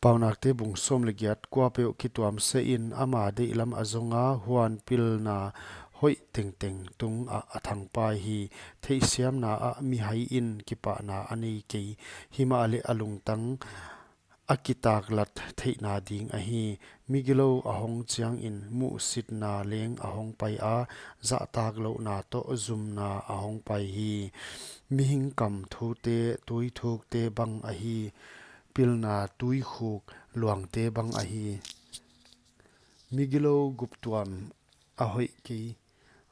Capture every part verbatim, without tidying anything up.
Paunakte bung sawm leh giat. Kuapeuh kituamsehin ama deihlam a zonga, huan pilna hoih tengteng tungah a thangpai hi. Theihsiamna ah mihaiin kipahna a nei kei, himahleh a lungtang a kitaklat theihna ding ahi. Migilou a hong chiangin muhsitna leng a hong pai a, zahtaklouhna toh zumna a hong pai hi. Mihing kam thute tuithukte bang ahi, pilna tuikhuk luangte bang ahi. Migilou guptuam a hoih kei,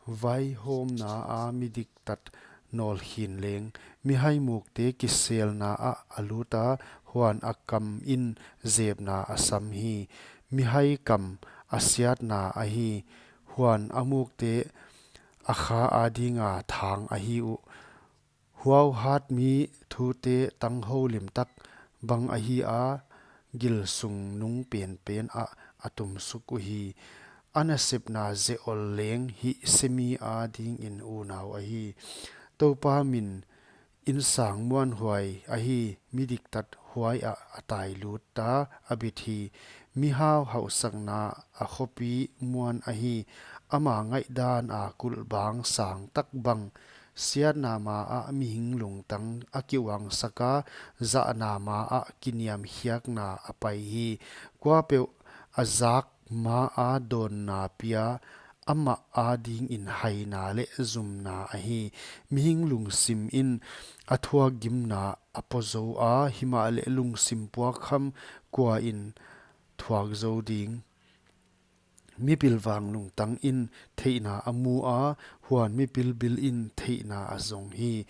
vaihawmna a midiktat nawlkhin leng. Mihai mukte kiselna ah a luta, huan a kamin zepna a sam hi. Mihai kam a siatna ahi, huan a mukte a kha adinga thang ahi uh. Huauhat mi thute tanghou limtak bang ahi a, gilsung nung penpen ah a tumsuk uhi. A nasepna zeol leng hihsemi adingin unau ahi. Toupa min insang muanhuai ahi, midiktat huaiah a tailut ta, a bit hi. Mihau hauhsakna a khopi muan ahi, ama ngaihdan a kulhbang sangtak bang. Siatna ma ah mihing lungtang a kiuangsak a, zahna ma ah kiniamkhiakna a pai hi. Kuapeuh a zak ma a dawnna pia, amah adingin haina leh zumna ahi. Mihing lungsimin a thuakgimna a pawzou a, himahleh lungsim puakkham kuain thuak zou ding? Mipilvang lungtangin theihna a mu a, huan mi pilbilin theihna a zong hi.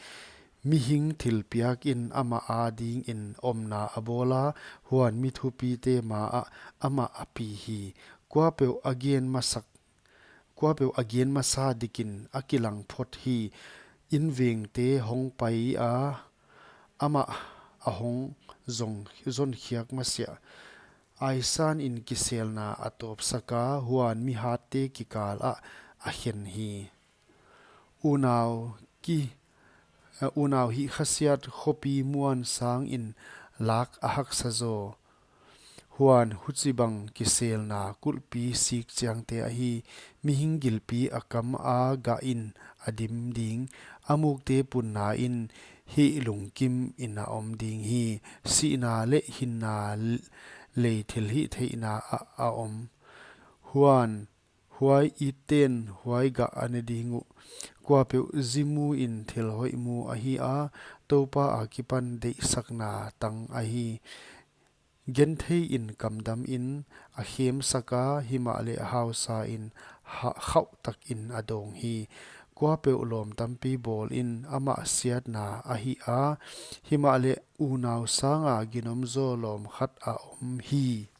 Mihing thilpiakin amah adingin omna a bawl a, huan mi thupite ma ah amah a pi hi. Kuapeuh a gen masak, kuapeuh a gen masa dikin a kilang phot hi. Invengte hong pai a, amah a hong zong, zonkhiak masiah. Aisanin kiselna a tawpsak a, huan mihatte kikal ah a khen hi. Unau ki, eh, unau hihkhasiat khopi muan sangin lak a haksa zaw. Huan huchibang kiselna kulhpi sik chiangte ahi. Mihing gilpi a kam a gahin a dim ding, a mukte punnain hih lungkimin a om ding hi. Sihna leh hinna l-, lei thilhihtheihna ah a om. Huan huai itten huai gah a ne ding uh. Kuapeuh zi muin thil hoih mu ahi a, Toupa akipan deihsakna tang ahi. Gentheiin kamdamin a khemsak a, himahleh hausain ha-, khauhtakin a dawng hi. Kuapeuh lawm tampi bawlin amah siatna a hih a, himahleh unau sanga ginom zaw lawm khat a om hi.